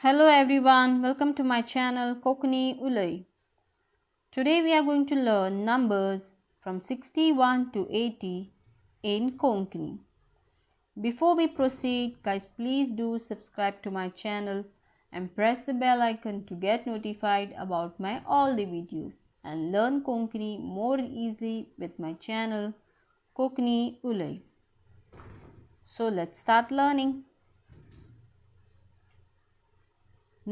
Hello everyone, welcome to my channel Konkani Ulay. Today we are going to learn numbers from 61 to 80 in Konkani. Before we proceed, guys, please do subscribe to my channel and press the bell icon to get notified about my all the videos and learn Konkani more easy with my channel Konkani Ulay. So let's start learning.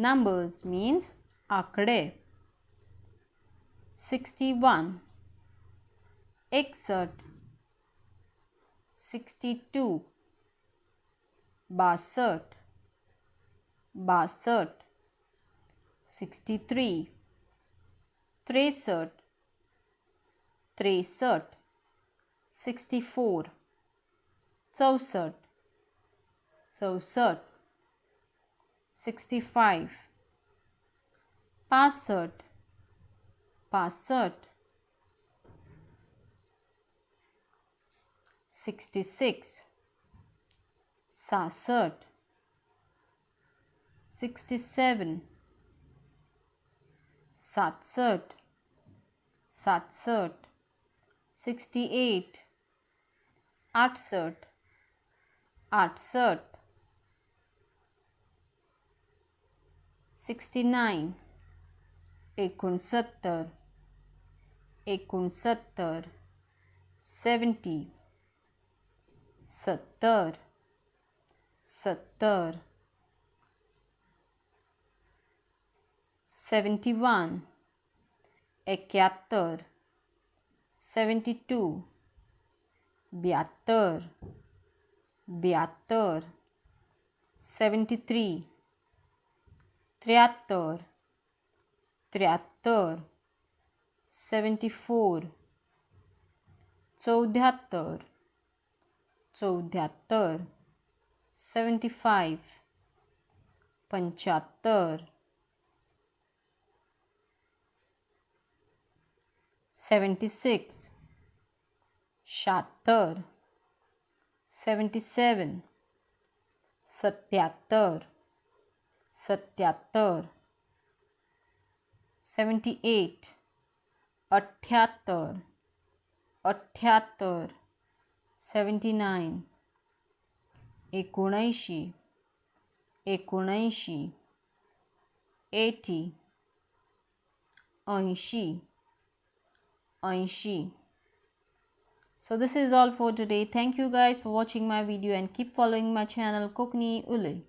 Numbers means आकडे. 61, 61, 62, 62, 62, 63, 63, 63, 64, 64, 64, 65, 65, 65, 66, 66, 67, 67, 67, 68, 68, 68, 69, 69, 69, 70, 70, 70, 71, 71, 72, 72, 72, 73, 73, 73, 74, 74, 74, 75, 75, 76, 76, 77, 77, 77, 78, 78, 78, 79, 79, 79, 80, 80, 80. So this is all for today. Thank you guys for watching my video and keep following my channel Konkani Ulay.